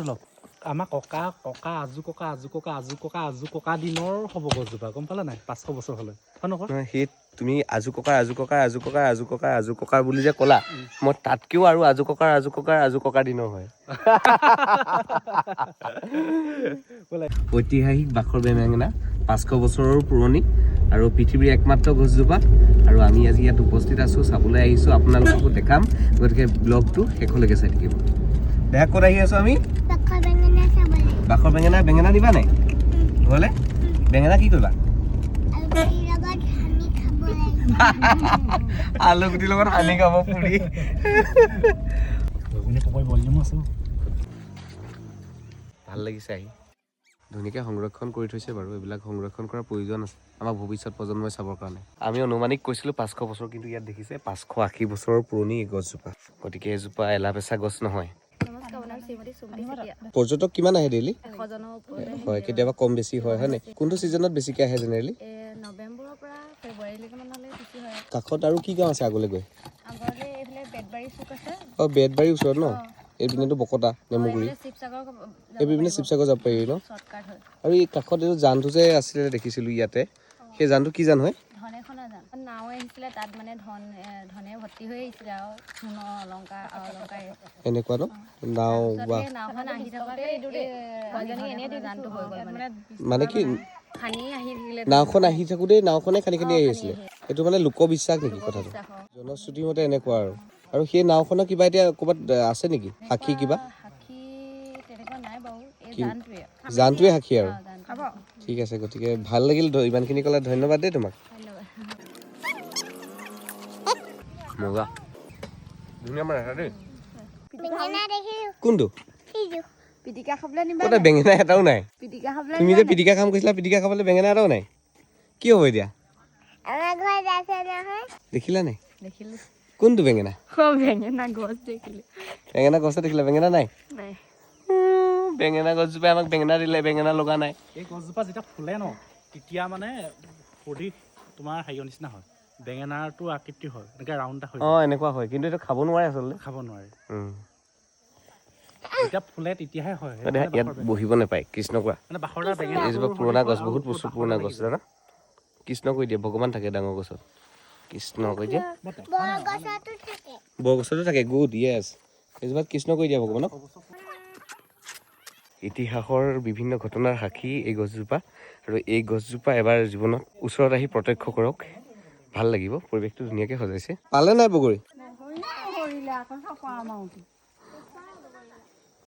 লওক, আমাৰ ককা ককা, আজু ককা, আজু ককা, আজু ককা, আজু ককা দিনৰ হ'ব গছজোপা, গম পালা নাই? 500 বছৰ হ'লে হয় নকয়? নহয়, সেই তুমি আজু ককাৰ আজু ককাৰ আজু ককাৰ আজু ককাৰ আজু ককাৰ বুলি যে ক'লা, মই তাতকেও আৰু আজু ককাৰ আজু ককাৰ আজু ককাৰ দিনৰ হয়। ঐতিহাসিক বাখৰ বেঙেনা, 500 বছৰৰ পুৰণি আৰু পৃথিৱীৰ একমাত্ৰ গছজোপা। আৰু আমি আজি ইয়াত উপস্থিত আছোঁ, চাবলৈ আহিছোঁ, আপোনালোককো দেখাম। গতিকে ব্লগটো শেষলৈকে চাই থাকিব। দেহা, ক'ত আহি আছোঁ আমি? বাখৰ বেঙেনা চাবলৈ। বাখৰ বেঙেনা। বেঙেনা দিবা নাই ঘৰলে? বেঙেনা কি কৰিবা? আলুগুটিৰ লগত সানি খাব লাগিব। আলু গুটিৰ লগত সানি খাব পুৰি। পকৰি ভলিউমো আছে। ভাল লাগিছে আহি। ধুনীয়াকৈ সংৰক্ষণ কৰি থৈছে বাৰু। এইবিলাক সংৰক্ষণ কৰাৰ প্ৰয়োজন আছে আমাক ভৱিষ্যত প্ৰজন্মই চাবৰ কাৰণে। আমি অনুমানিক কৈছিলোঁ 500 বছৰ, কিন্তু ইয়াত দেখিছে 580 বছৰৰ পুৰণি এই গছজোপা। গতিকে এজোপা এলা পেচা গছ নহয়। নমস্কাৰ, মোৰ নাম শ্ৰীমতী চুম্পী চেতিয়া। পৰ্যটক কিমান আহে ডেইলি? 100 জনৰ ওপৰতে। হয়, কেতিয়াবা কম বেছি হয়, হয় নাই? কোনটো ছিজনত বেছিকৈ আহে জেনেৰেলি? এই নৱেম্বৰৰ পৰা ফেব্ৰুৱাৰীলৈকে মানলৈ বেছি হয়। কাষত আৰু কি গাঁও আছে আগলৈ গৈ? আগতে এইফালে বেতবাৰী চুক আছে। অঁ, বেতবাৰীৰ ওচৰত ন? এইপিনেতো বকতা, নেমুগুৰি। এইফালে শিৱসাগৰ যাব। এইপিনে শিৱসাগৰ যাব পাৰি ন? শ্বৰ্টকাট হয়। আৰু এই কাষত এইটো জানটো যে আছিলে দেখিছিলোঁ ইয়াতে, সেই জানটো কি জান হয়? ধনেখনা জান। নাও আহিছিলে তাত, মানে ধন ধনে ভৰ্তি হৈ আহিছিলে আৰু সোণৰ অলংকাৰ অলংকাৰ। এনেকুৱা ন নাও তাৰপিছত বা সেই নাওখন আহি থাকোঁতে এই জানটো হৈ গ'ল, মানে মানে কি? খানি আহি থাকিলে। নাওখন আহি থাকোঁতেই নাওখনে খান্দি খান্দি আহি আছিলে। এইটো মানে লোকবিশ্বাস নেকি কথাটো? বিশ্বাস, অ। জনশ্ৰুতিৰ মতে এনেকুৱা। আৰু সেই নাওখনৰ কিবা এতিয়া ক'ৰবাত আছে নেকি সাক্ষী কিবা? সাক্ষী তেনেকুৱা নাই বাৰু, এই কি? জানটোৱে। জানটোৱে সাক্ষী আৰু। অ, জানটোৱে। ঠিক আছে, গতিকে ভাল লাগিল, ইমানখিনি ক'লে, ধন্যবাদ দেই তোমাক। ধন্যবাদ। মজা, ধুনীয়া মানে দেই। বেঙেনা দেখিলো। কোনটো? সিজো। পিটিকা খাবলৈ নিবা? ক'ত? বেঙেনা এটাও নাই। পিটিকা খাবলৈ। তুমি যে পিটিকা খাম কৈছিলা, পিটিকা খাবলৈ বেঙেনা এটাও নাই। কি হ'ব এতিয়া? আমাৰ ঘৰত আছে নহয়। দেখিলা নাই? দেখিলো। কোনটো বেঙেনা? বেঙেনা গছ দেখিলো। বেঙেনা গছে দেখিলা, বেঙেনা নাই? নাই। বেঙেনা গছজোপাই আমাক বেঙেনা দিলে, বেঙেনা লগা নাই। এই গছজোপা যেতিয়া ফুলে ন, তেতিয়া মানে সদৃশ তোমাৰ হেৰিয়ৰ নিচিনা হয়, বেঙেনাৰটো আকৃতি হয়, এনেকৈ ৰাউণ্ড এটা হৈ অঁ, এনেকুৱা হয়, কিন্তু এইটো খাব নোৱাৰে আচলতে। খাব নোৱাৰে। যেতিয়া ফুলে তেতিয়াহে হয়। মানে ইয়াত বহিব নাপায়, কৃষ্ণ কোৱা। মানে বাখৰ এটা বেঙেনা। এইজোপা পুৰণা গছ, বহুত বছৰ পুৰণা গছ জানা। কৃষ্ণ কৈ দিয়ে, ভগৱান থাকে ডাঙৰ গছত। কৃষ্ণ কৈ দিয়ে। বৰগছতো থাকে। বৰগছতো থাকে, গুড, য়েছ। এইজোপাত কৃষ্ণ কৈ দিয়া ভগৱানক। ইতিহাসৰ বিভিন্ন ঘটনাৰ সাক্ষী এই গছজোপা। আৰু এই গছজোপা এবাৰ জীৱনত ওচৰত আহি প্ৰত্যক্ষ কৰক, ভাল লাগিব। পৰিৱেশটো ধুনীয়াকৈ সজাইছে। পালে নাই বগৰী?